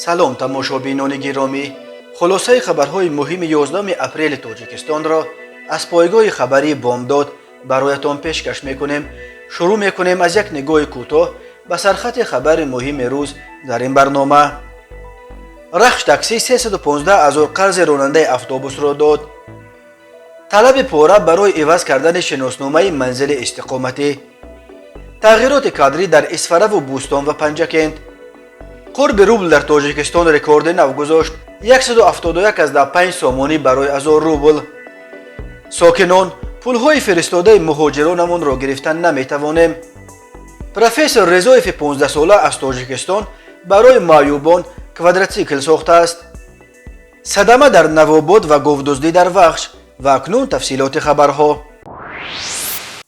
Салом, тамошобинони гиромӣ! Хулосаи хабарҳои муҳими 11 апрели Тоҷикистонро аз пойгоҳи хабарии «Бомдод» бароятон пешкаш мекунем. Шурӯъ мекунем аз як нигоҳи кӯтоҳ ба сархати хабари муҳими рӯз дар ин барнома. Рахш таксӣ 315 ҳазор қарзи ронандаи автобусро дод. Талаби пора барои иваз кардани шиносномаи манзили истиқоматӣ. Тағйироти кадрӣ дар Исфараву Бӯстон ва Панҷакент. Қурби рубл дар Тоҷикистон рекорди нав гузошт: 171,5 сомонӣ барои 1000 рубл. Сокинон: пулҳои фиристодаи муҳоҷиронамонро гирифтан наметавонем. Профессор Резоеви 15сола аз Тоҷикистон барои маъюбон квадратсикл сохтааст. Садама дар Навобод ва говдуздӣ дар Вахш. Ва акнун тафсилоти хабарҳо.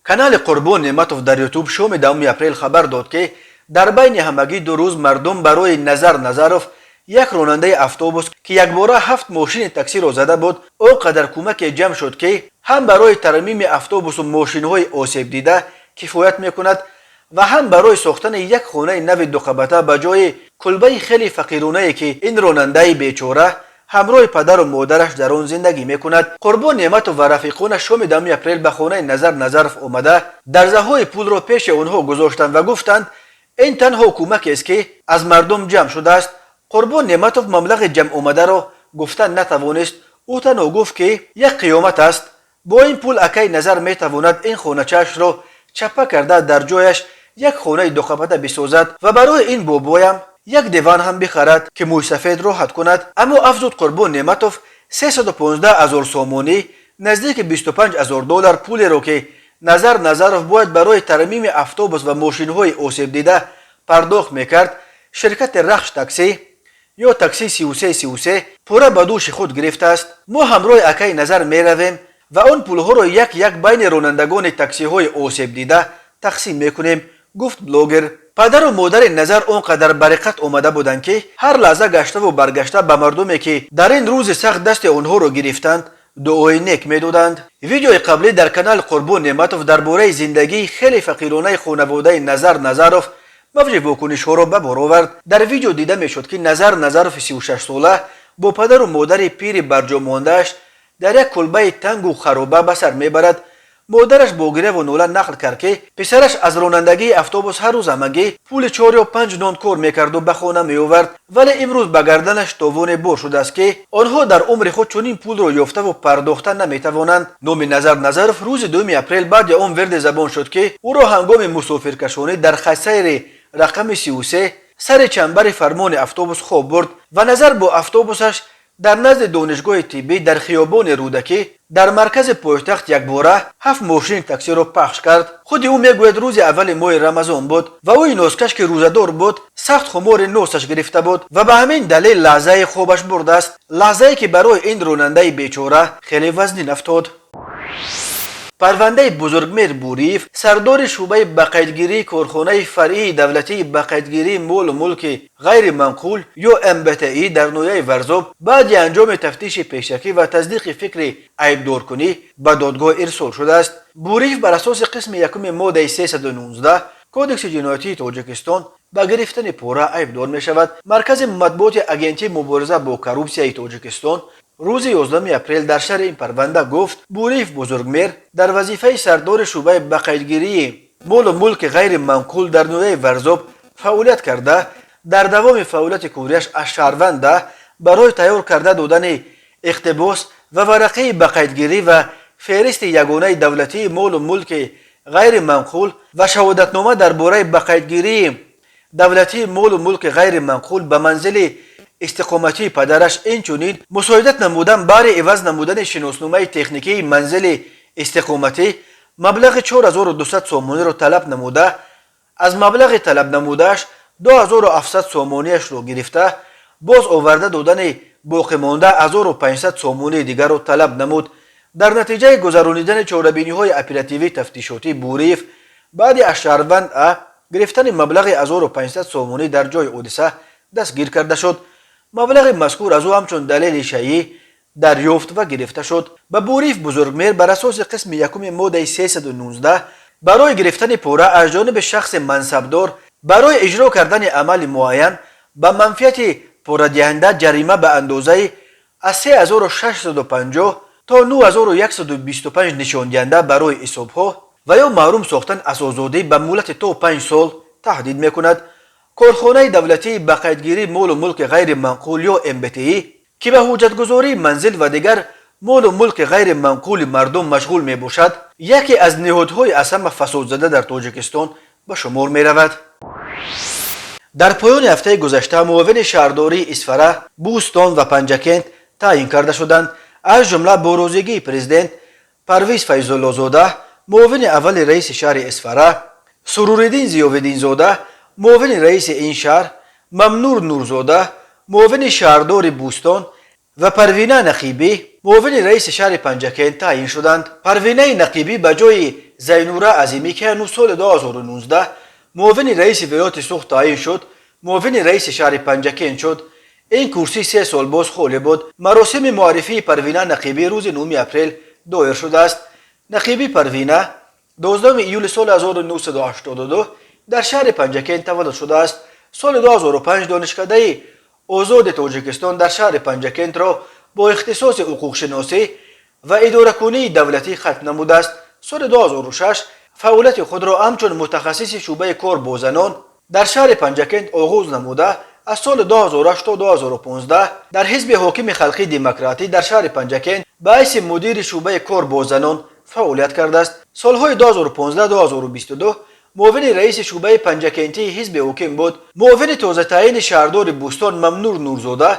Канали Қурбон Неъматов дар Ютуб шоми 10 апрел хабар дод, ки дар байни ҳамагӣ 2 рӯз мардум барои Назар Назаров, як ронандаи автобус, ки якбора ҳафт мошини таксиро зада буд, он қадар кӯмаке ҷамъ шуд, ки ҳам барои тармими автобусу мошинҳои осебдида кифоят мекунад ва ҳам барои сохтани як хонаи нави дуқабата ба ҷои кулбаи хеле фақиронае, ки ин ронандаи бечора ҳамроҳи падару модараш дар он зиндагӣ мекунад. Қурбон Неъматов ва рафиқонаш шоми 10 апрел ба хонаи Назар Назаров омада, дарзаҳои пулро пеши онҳо гузоштанд ва гуфтанд, ин танҳо кӯмакест, ки аз мардум ҷамъ шудааст. Қурбон Неъматов маблағи ҷамъомадаро гуфтан натавонист. Ӯ танҳо гуфт, ки як қиёмат аст. Бо ин пул акай Назар метавонад ин хоначаашро чаппа карда, дар ҷояш як хонаи дуқабата бисозад ва барои ин бобоям як диван ҳам бихарад, ки мӯйсафед роҳат кунад. Аммо, афзуд Қурбон Неъматов, 315 ҳазор сомонӣ, наздики 25 ҳазор доллар, пулеро, ки Назар Назаров бояд барои тармими автобус ва мошинҳои осебдида пардохт мекард, ширкати Рахш таксӣ ё такси 3333 пурра ба дӯши худ гирифтааст. Мо ҳамроҳи акаи Назар меравем ва он пулҳоро як як байни ронандагони таксиҳои осебдида тақсим мекунем, гуфт блогер. Падару модари Назар он қадар бариқат омада буданд, ки ҳар лаҳза гаштаву баргашта ба мардуме, ки дар ин рӯзи сахт дасти онҳоро гирифтанд, дуои нек медоданд. Видеои қаблӣ дар канали Қурбон Неъматов дар бораи зиндагии хеле фақиронаи хонаводаи Назар Назаров мавҷи вокунишҳоро ба бор овард. Дар видео дида мешуд, ки Назар Назарови 36сола бо падару модари пири барҷомондааш дар як кулбаи тангу хароба ба сар мебарад. Модараш бо гиряву нола нақл кард, ки писараш аз ронандагии автобус ҳар рӯз ҳамагӣ пули чор ё панҷ нон кор мекарду ба хона меовард, вале имрӯз ба гарданаш товоне бор шудааст, ки онҳо дар умри худ чунин пулро ёфтаву пардохта наметавонанд. Номи Назар Назаров рӯзи 2 апрел баъди он верди забон шуд, ки ӯро ҳангоми мусофиркашонӣ дар хатсайри рақами 33 сари чанбари фармони автобус хоб бурд ва Назар бо автобусаш дар назди донишгоҳи тиббӣ дар хиёбони Рӯдакӣ дар маркази пойтахт якбора ҳафт мошини таксиро пахш кард. Худи ӯ мегӯяд, рӯзи аввали моҳи Рамазон буд ва ӯи носкаш, ки рӯзадор буд, сахт хумори носаш гирифта буд ва ба ҳамин далел лаҳзаи хобаш бурдааст, лаҳзае ки барои ин ронандаи бечора хеле вазнин афтод. Парвандаи Бузургмер Буриев, сардори шӯъбаи бақайдгирии корхонаи фаръии давлатии бақайдгирии молу мулки ғайриманқул ё МБТИ дар ноҳияи Варзоб, баъди анҷоми тафтиши пешакӣ ва тасдиқи фикри айбдоркунӣ ба додгоҳ ирсол шудааст. Буриев бар асоси қисми якуми моддаи 319 Кодекси ҷиноятии Тоҷикистон ба гирифтани пора айбдор мешавад. Маркази матбуоти Агентии мубориза бо коррупсияи Тоҷикистон рӯзи 11 апрел дар шарҳи ин парванда гуфт, Буриев Бузургмер дар вазифаи сардори шӯъбаи бақайдгирии молу мулки ғайриманқул дар ноҳияи Варзоб фаъолият карда, дар давоми фаъолияти кориаш аз шаҳрванда барои тайёр карда додани иқтибос ва варақаи бақайдгирӣ ва феҳристи ягонаи давлатии молу мулки ғайриманқул ва шаҳодатнома дар бораи бақайдгирии давлатии молу мулки ғайриманқул ба манзили истиқоматии падараш, инчунин мусоидат намудан баҳри иваз намудани шиносномаи техникии манзили истиқоматӣ маблағи 4200 сомониро талаб намуда, аз маблағи талаб намудааш 2700 сомониашро гирифта, боз оварда додани боқимонда 1500 сомонии дигарро талаб намуд. Дар натиҷаи гузаронидани чорабиниҳои оперативӣ тафтишотӣ, Буриев баъди аз шаҳрванд А гирифтани маблағи 1500 сомонӣ дар ҷои ҳодиса дастгир карда шуд. Маблағи мазкур аз ӯ ҳамчун далели шайӣ дарёфт ва гирифта шуд. Ба Буриев Бузургмер бар асоси қисми якуми моддаи 319 барои гирифтани пора аз ҷониби шахси мансабдор барои иҷро кардани амали муайян ба манфиати Супорадиҳанда ҷарима ба андозаи аз 3650 то 9125 нишондиҳанда барои ҳисобҳо ва ё маҳрум сохтан аз озодӣ ба муҳлати то 5 сол таҳдид мекунад. Корхонаи давлатии ба қайдгирии молу мулки ғайриманқул ё МБТИ, ки ба ҳуҷҷатгузории манзил ва дигар молу мулки ғайриманқули мардум машғул мебошад, яке аз ниҳодҳои аз ҳама фасодзада дар Тоҷикистон ба шумор меравад. Дар поёни ҳафтаи гузашта муовини шаҳрдории Исфара, Бӯстон ва Панҷакент таъин карда шуданд. Аз ҷумла бо розигии президент Парвиз Файзуллозода муовини аввали раиси шаҳри Исфара, Суруриддин Зиёвиддинзода муовини раиси ин шаҳр, Мамнур Нурзода муовини шаҳрдори Бӯстон ва Парвина Нақибӣ муовини раиси шаҳри Панҷакент таъин шуданд. Парвинаи Нақибӣ ба ҷои Зайнура Азимӣ, ки ҳанӯз соли 2019 муовини раиси вилояти Суғд таъин шуд, муовини раиси шаҳри Панҷакент шуд. Ин курсӣ 3 сол боз холӣ буд. Маросими муаррифии Парвина Нақибӣ рӯзи 9 апрел доир шудааст. Нақибӣ Парвина 12 июли соли 1982 дар шаҳри Панҷакент таваллуд шудааст. Соли 2005 Донишкадаи озоди Тоҷикистон дар шаҳри Панҷакентро бо ихтисоси ҳуқуқшиносӣ ва идоракунии давлатӣ хатм намудааст. Соли 2006 фаъолияти худро ҳамчун мутахассиси шӯъбаи кор бо занон дар шаҳри Панҷакент оғоз намуда, аз соли 2008 то 2015 дар ҳизби ҳокими халқии демократӣ дар шаҳри Панҷакент ба ҳайси мудири шӯъбаи кор бо занон фаъолият кардааст. Солҳои 2015-2022 муовини раиси шӯъбаи панҷакентии ҳизби ҳоким буд. Муовини тозатаъини шаҳрдори Бӯстон Мамнур Нурзода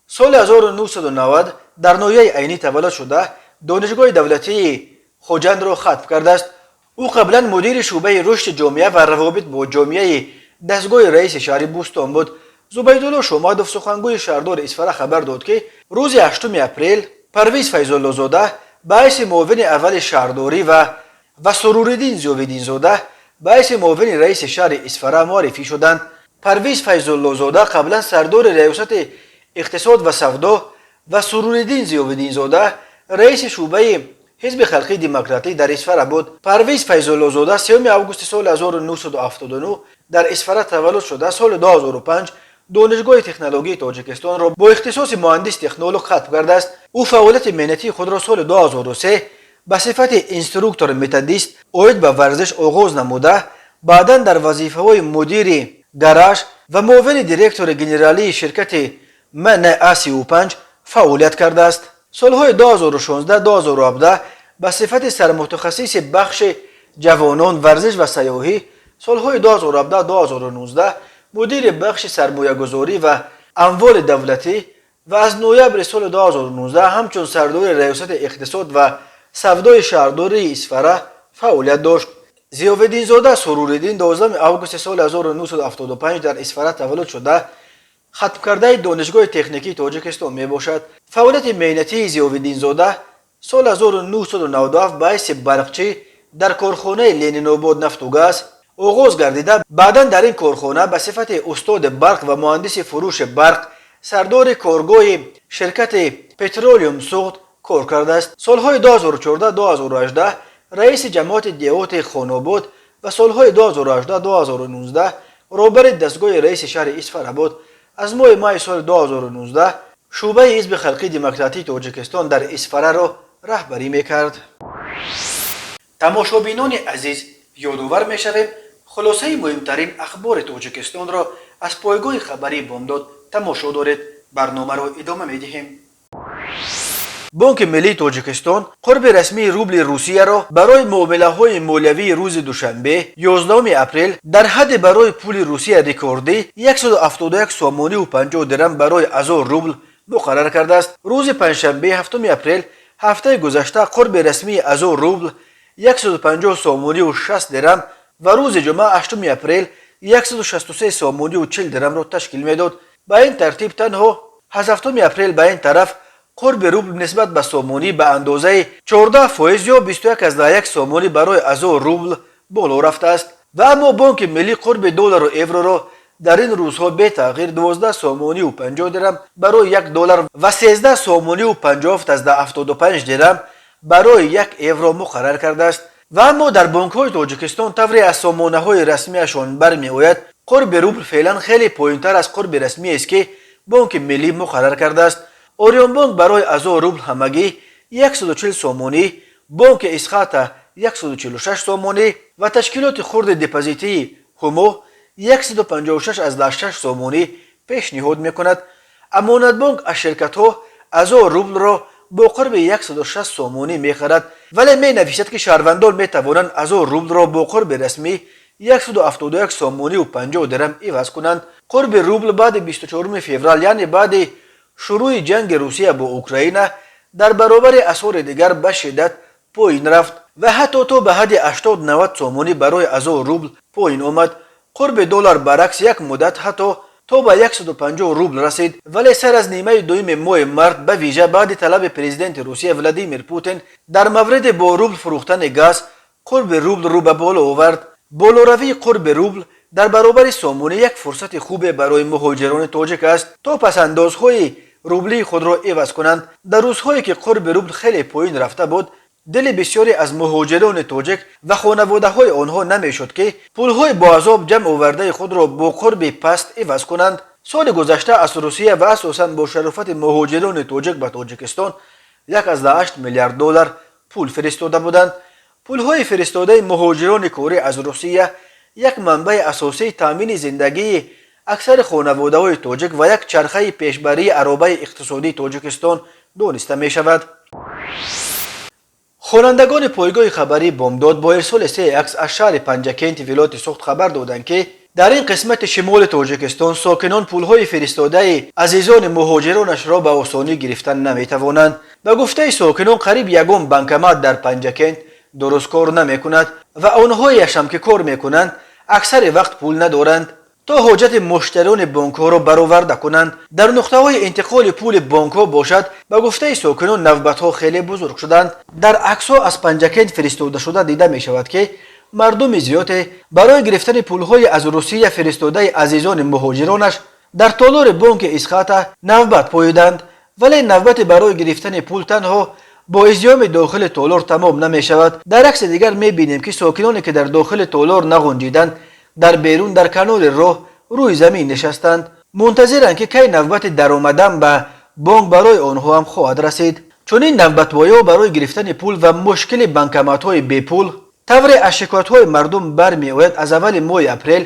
соли 1990 дар ноҳияи Айнӣ таваллуд шуда, Донишгоҳи давлатии Хоҷандро хатм кардааст. Ӯ қаблан мудири шӯъбаи рушди ҷомеа ва равобит бо ҷомеаи дастгоҳи раиси шаҳри Бӯстон буд. Зубайдулло Шомадов, сухангӯи шаҳрдори Исфара, хабар дод, ки рӯзи 8 апрел Парвиз Файзуллозода ба ҳайси муовини аввали шаҳрдорӣ ва Суруриддин Зиёвиддинзода ба ҳайси муовини раиси шаҳри Исфара муаррифӣ шуданд. Парвиз Файзуллозода қаблан сардори раёсати иқтисод ва савдо ва Суруриддин Зиёвиддинзода раиси шӯъбаи ҳизби халқии демократӣ дар Исфара буд. Парвиз Файзуллозода 3 августи соли 1979 дар Исфара таваллуд шуда, соли 2005 Донишгоҳи технологии Тоҷикистонро бо ихтисоси муҳандис технолог хатм кардааст. Ӯ фаъолияти меҳнатии худро соли 2003 ба сифати инструктор методист оид ба варзиш оғоз намуда, баъдан дар вазифаҳои мудири гараж ва муовини директори генералии ширкати МНА 35 фаъолият кардааст. Солҳои 2016-2017 ба сифати сармутахассиси бахши ҷавонон, варзиш ва сайёҳӣ, солҳои 2017-2019 мудири бахши сармоягузорӣ ва амволи давлатӣ ва аз ноябри соли 2019 ҳамчун сардори раёсати иқтисод ва савдои шаҳрдории Исфара фаъолият дошт. Зиёвиддинзода Суруриддин 12 августи соли 1975 дар Исфара таваллуд шуда, хатмкардаи Донишгоҳи техникии Тоҷикистон мебошад. Фаъолияти меҳнатии Зиёвиддинзода соли 1997 ба ҳайси барқчӣ дар корхонаи Ленинобод нафту газ оғоз гардида, баъдан дар ин корхона ба сифати устоди барқ ва муҳандиси фурӯши барқ, сардори коргоҳи ширкати Петролиум Суғд кор кардааст. Солҳои 2014-2018 раиси ҷамоати деҳоти Хонобод ва солҳои 2018-2019 роҳбари дастгоҳи раиси шаҳри Исфара буд. Аз моҳи майи соли 2019 шӯъбаи ҳизби халқии демократии Тоҷикистон дар Исфараро раҳбарӣ мекард. Тамошобинони азиз, ёдовар мешавем, хулосаи муҳимтарин ахбори Тоҷикистонро аз пойгоҳи хабарии Бомдод тамошо доред. Барномаро идома медиҳем. Бонки миллии Тоҷикистон қурби расмии рубли Русияро барои муомилаҳои молиявии рӯзи душанбе, 11 апрел, дар ҳадди барои пули Русия рекордӣ 171 сомониву 50 дирам барои 1000 рубл муқаррар кардааст. Рӯзи панҷшанбе, 7 апрел ҳафтаи гузашта қурби расмии 1000 рубл 150 сомониву 60 дирам ва рӯзи ҷумъа, 8 апрел, 163 сомониву 40 дирамро ташкил медод. Ба ин тартиб, танҳо аз 7 апрел ба ин тараф қурби рубл нисбат ба сомонӣ ба андозаи 14% ё 21,1 сомонӣ барои 1000 рубл боло рафтааст. Ва аммо Бонки миллӣ қурби доллару евроро дар ин рӯзҳо бетағйир 12 сомониву 50 дирам барои як доллар ва 13 сомониву 57,75 дирам барои як евро муқаррар кардааст. Ва аммо дар бонкҳои Тоҷикистон, тавре аз сомонаҳои расмиашон бармеояд, қурби рубл феълан хеле поёнтар аз қурби расмиест, ки Бонки Миллӣ муқаррар кардааст. Ориёнбонк барои 1000 рубл ҳамагӣ 140 сомонӣ, Бонки Эсхата 146 сомонӣ ва ташкилоти хурди депозитии Ҳумо 156,6 сомонӣ пешниҳод мекунад. Амонатбонк аз ширкатҳо 1000 рублро бо қурби 160 сомонӣ мехарад, вале менависад, ки шаҳрвандон метавонанд 1000 рублро бо қурби расмӣ 171 сомониву 50 дирам иваз кунанд. Қурби рубл баъди 24 феврал, яъне баъди шурӯъи ҷанги Русия бо Украина, дар баробари асъори дигар ба шиддат поин рафт ва ҳатто то ба ҳадди 80-90 сомонӣ барои 1000 рубл поин омад. Қурби доллар баръакс як муддат ҳатто то ба 150 рубл расид, вале сар аз нимаи дуюми моҳи март, ба вижа баъди талаби президенти Русия Владимир Путин дар мавриди бо рубл фурӯхтани газ, қурби рубл рӯ ба боло овард. Болоравии қурби рубл дар баробари сомонӣ як фурсати хубе барои муҳоҷирони тоҷик аст, то пасандозҳои рублии худро иваз кунанд. Дар рӯзҳое ки қурби рубл хеле поин рафта буд, дили бисёре аз муҳоҷирони тоҷик ва хонаводаҳои онҳо намешуд, ки пулҳои боазоб ҷамъ овардаи худро бо қурби паст иваз кунанд. Соли гузашта аз Русия ва асосан бо шарофати муҳоҷирони тоҷик ба Тоҷикистон 1,8 миллиард доллар пул фиристода буданд. Пулҳои фиристодаи муҳоҷирони корӣ аз Русия як манбаи асосии таъмини зиндагии аксари хонаводаҳои тоҷик ва як чархаи пешбарии аробаи иқтисодии Тоҷикистон дониста мешавад. Хонандагони пойгоҳи хабарии Бомдод бо ирсоли се акс аз шаҳри Панҷакенти вилояти Суғд хабар доданд, ки дар ин қисмати шимоли Тоҷикистон сокинон пулҳои фиристодаи азизони муҳоҷиронашро ба осонӣ гирифтан наметавонанд. Ба гуфтаи сокинон, қариб ягон банкомат дар Панҷакент дуруст кор намекунад ва онҳояшам ки кор мекунанд, аксари вақт пул надоранд, то ҳоҷати муштариёни бонкҳоро бароварда кунанд. Дар нуқтаҳои интиқоли пули бонкҳо бошад, ба гуфтаи сокинон, навбатҳо хеле бузург шуданд. Дар аксҳо аз Панҷакент фиристодашуда дида мешавад, ки мардуми зиёде барои гирифтани пулҳои аз Русия фиристодаи азизони муҳоҷиронаш дар толори бонки Эсхата навбат поиданд, вале навбати барои гирифтани пул танҳо бо издиҳоми дохили толор тамом намешавад. Дар акси дигар мебинем, ки сокиноне ки дар дохили толор нағунҷиданд, дар берун дар канори роҳ рӯи замин нишастанд, мунтазиранд, ки кай навбати даромадан ба бонк барои онҳо ҳам хоҳад расид. Чунин навбатпоиҳо барои гирифтани пул ва мушкили банкоматҳои бепул, тавре аз шикоятҳои мардум бармеояд, аз аввали моҳи апрел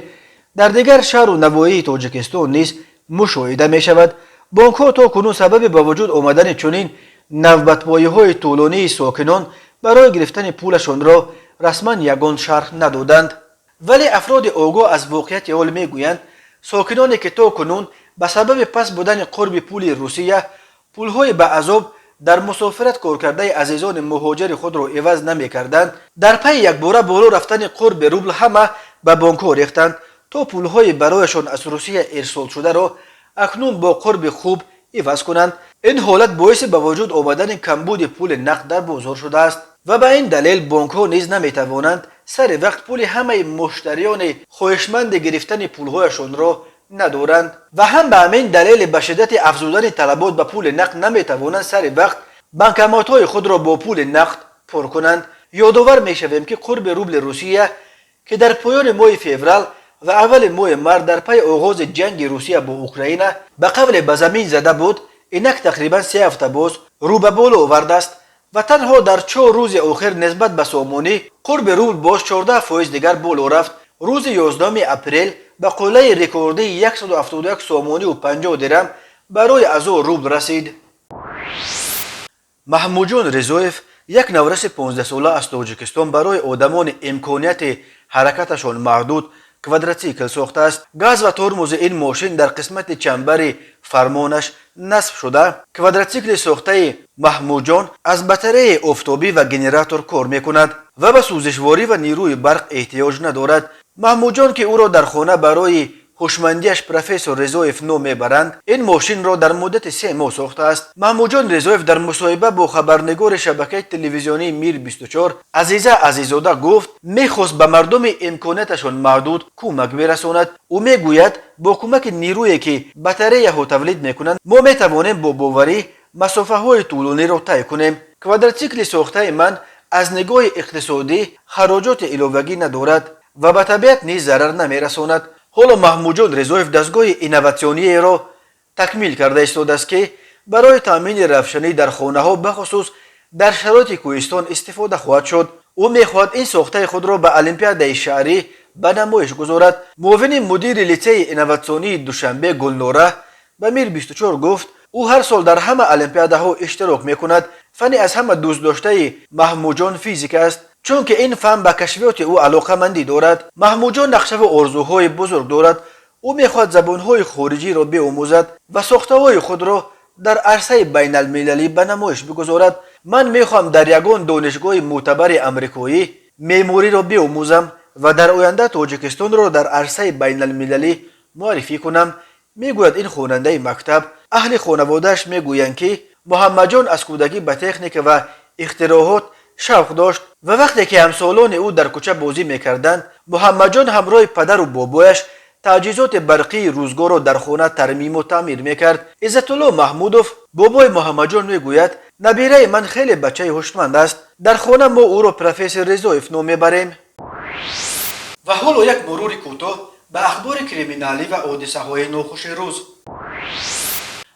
дар дигар шаҳру навоҳии Тоҷикистон низ мушоҳида мешавад. Бонкҳо то кунун сабаби ба вуҷуд омадани чунин навбатпоиҳои тӯлонии сокинон барои гирифтани пулашонро расман ягон шарҳ надоданд, вале афроди огоҳ аз воқеияти ҳол мегӯянд, сокиноне ки то кунун ба сабаби паст будани қурби пули Русия пулҳои ба азоб дар мусофират коркардаи азизони муҳоҷири худро иваз намекарданд, дар пайи якбора боло рафтани қурби рубл ҳама ба бонкҳо рехтанд, то пулҳои барояшон аз Русия ирсолшударо акнун бо қурби хуб иваз кунанд. Ин ҳолат боиси ба вуҷуд омадани камбуди пули нақд дар бозор шудааст ва ба ин далел бонкҳо низ наметавонанд сари вақт пули ҳамаи муштариёни хоҳишманди гирифтани пулҳояшонро надоранд ва ҳам ба ҳамин далели ба шиддати афзудани талабот ба пули нақд наметавонанд сари вақт банкоматҳои худро бо пули нақд пур кунанд. Ёдовар мешавем, ки қурби рубли Русия, ки дар поёни моҳи феврал ва аввали моҳи март дар пайи оғози ҷанги Русия бо Украина ба қавле ба замин зада буд, инак тақрибан 3 ҳафта боз рӯ ба боло овардааст ва танҳо дар 4 рӯзи охир нисбат ба сомонӣ қурби рубл боз 14% дигар боло рафт. Рӯзи 11 апрел ба қуллаи рекордии 171 сомониву 50 дирам барои 1000 рубл расид. Маҳмудҷон Ризоев, як навраси 15сола аз Тоҷикистон, барои одамони имконияти ҳаракаташон маҳдуд квадратсикл сохтааст. Газ ва тормози ин мошин дар қисмати чамбари фармонаш насб шуда, квадратсикли сохтаи Маҳмудҷон аз батареяи офтобӣ ва генератор кор мекунад ва ба сӯзишворӣ ва нерӯи барқ эҳтиёҷ надорад. Маҳмудҷон, ки ӯро дар хона барои ҳушмандиаш профессор Резоев ном мебаранд, ин мошинро дар муддати 3 моҳ сохтааст. Маҳмудҷон Резоев дар мусоҳиба бо хабарнигори шабакаи телевизионии Мир 24 Азиза Азиззода гуфт, мехост ба мардуми имконияташон маҳдуд кӯмак бирасонад. Ӯ мегӯяд, бо кӯмаки нерӯе ки батареяҳо тавлид мекунанд, мо метавонем бо боварӣ масофаҳои тӯлониро тай кунем. Квадратсикли сохтаи ман аз нигоҳи иқтисодӣ хароҷоти иловагӣ надорад ва ба табиат низ зарар намерасонад. Ҳоло Маҳмудҷон Резоев дастгоҳи инноватсиониеро Такмил карда истодааст, ки барои таъмини равшанӣ дар хонаҳо, бахусус дар шароити кӯҳистон, истифода хоҳад шуд. Ӯ мехоҳад ин сохтаи худро ба олимпиадаи шаҳрӣ ба намоиш гузорад. Муовини мудири литсеи инноватсионии Душанбе Гулнора ба Мир 24 гуфт, ӯ ҳар сол дар ҳама олимпиадаҳо иштирок мекунад. Фанни аз ҳама дӯстдоштаи Маҳмудҷон физика аст, чунки ин фан ба кашфиёти ӯ алоқамандӣ дорад. Маҳмудҷон нақшаву орзуҳои бузург дорад. Ӯ мехоҳад забонҳои хориҷиро биомӯзад ва сохтаҳои худро дар арсаи байналмилалӣ ба намоиш бигузорад. Ман мехоҳам дар ягон донишгоҳи мӯътабари амрикоӣ меъмориро биомӯзам ва дар оянда Тоҷикистонро дар арсаи байналмилалӣ муаррифӣ кунам, мегӯяд ин хонандаи мактаб. Аҳли хонаводааш мегӯянд, ки Муҳаммадҷон аз кӯдакӣ ба техника ва ихтироот шавқ дошт ва вақте ки ҳамсолони ӯ дар кӯча бозӣ мекарданд, Муҳаммадҷон ҳамроҳи падару бобояш таҷҳизоти барқии рӯзгорро дар хона тармиму таъмир мекард. Иззатулло Маҳмудов, бобои Муҳаммадҷон, мегӯяд: набираи ман хеле бачаи ҳушманд аст. Дар хона мо ӯро профессор Резоев ном мебарем. Ва ҳоло як мурури кӯтоҳ ба ахбори криминалӣ ва ҳодисаҳои нохуши рӯз.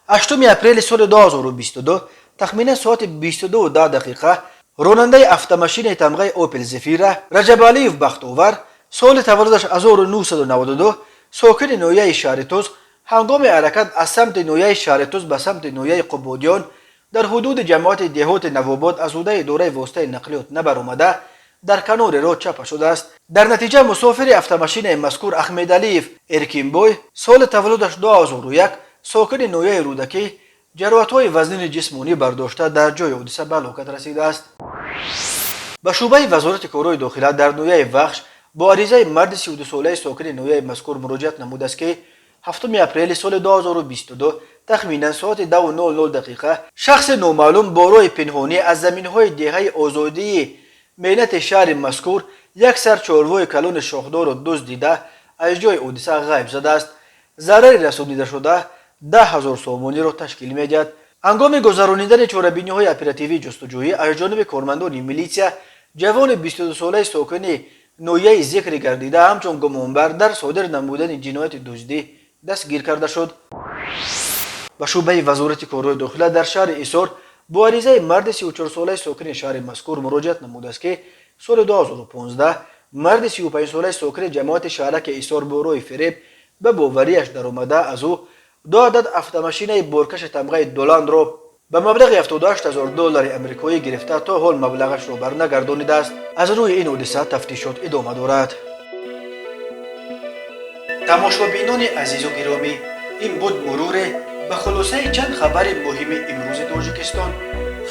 8 апрели соли 2022, тахминан соати 22:10, ронандаи автомашинаи тамғаи Опел Зефира Раҷабалиев Бахтовар, соли таваллудаш 1992, сокини ноҳияи Шаҳритӯз, ҳангоми ҳаракат аз самти ноҳияи Шаҳритӯз ба самти ноҳияи Қубодиён дар ҳудуди ҷамоати деҳоти Навобод аз ҳудаи идораи воситаи нақлиёт набаромада, дар канори роҳ чапа шудааст. Дар натиҷа мусофири автомашинаи мазкур Ахмедалиев Эркинбой, соли таваллудаш 2001, сокини ноҳияи Рӯдакӣ, ҷароҳатҳои вазнини ҷисмонӣ бардошта, дар ҷои ҳодиса ба ҳалокат расидааст. Ба шӯъбаи Вазорати корҳои дохила дар ноҳияи Вахш бо аризаи марди 32-солаи сокини ноҳияи мазкур муроҷиат намудааст, ки 7 апрели соли 2022, тахминан соати 10:00, шахси номаълум бо роҳи пинҳонӣ аз заминҳои деҳаи Озодии меҳнати шаҳри мазкур як сар чорвои калони шохдорро дуздида, аз ҷои ҳодиса ғайб задааст. Зарари расонидашуда 10 000 сомониро ташкил медиҳад. Ҳангоми гузаронидани чорабиниҳои оперативии ҷустуҷӯӣ аз ҷониби кормандони милитсия ҷавони 22-солаи сокини ноҳияи зикр гардида ҳамчун гумонбар дар содир намудани ҷинояти дуздӣ дастгир карда шуд. Ба шӯъбаи Вазорати корҳои дохила дар шаҳри Ҳисор бо аризаи марди 34-солаи сокини шаҳри мазкур муроҷиат намудааст, ки соли 2015 марди 35-солаи сокини ҷамоати шаҳраки Ҳисор бо роҳи фиреб ба боварияш даромада, аз ӯ ду адад автомашинаи боркаши тамғаи Доландро ба маблағи 78 000 доллари амрикоӣ гирифта, то ҳол маблағашро барнагардонидааст. Аз рӯи ин ҳодиса тафтишот идома дорад. Тамошобинони азизу гиромӣ, ин буд муруре ба хулосаи чанд хабари муҳими имрӯзи Тоҷикистон.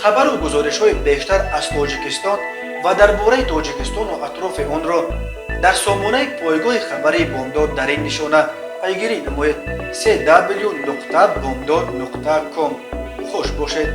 Хабару гузоришҳои бештар аз Тоҷикистон ва дар бораи Тоҷикистону атрофи онро дар сомонаи пойгоҳи хабарии Бомдод дар ин нишона пайгирӣ намоед: cw.bomdod.com. Хуш бошед.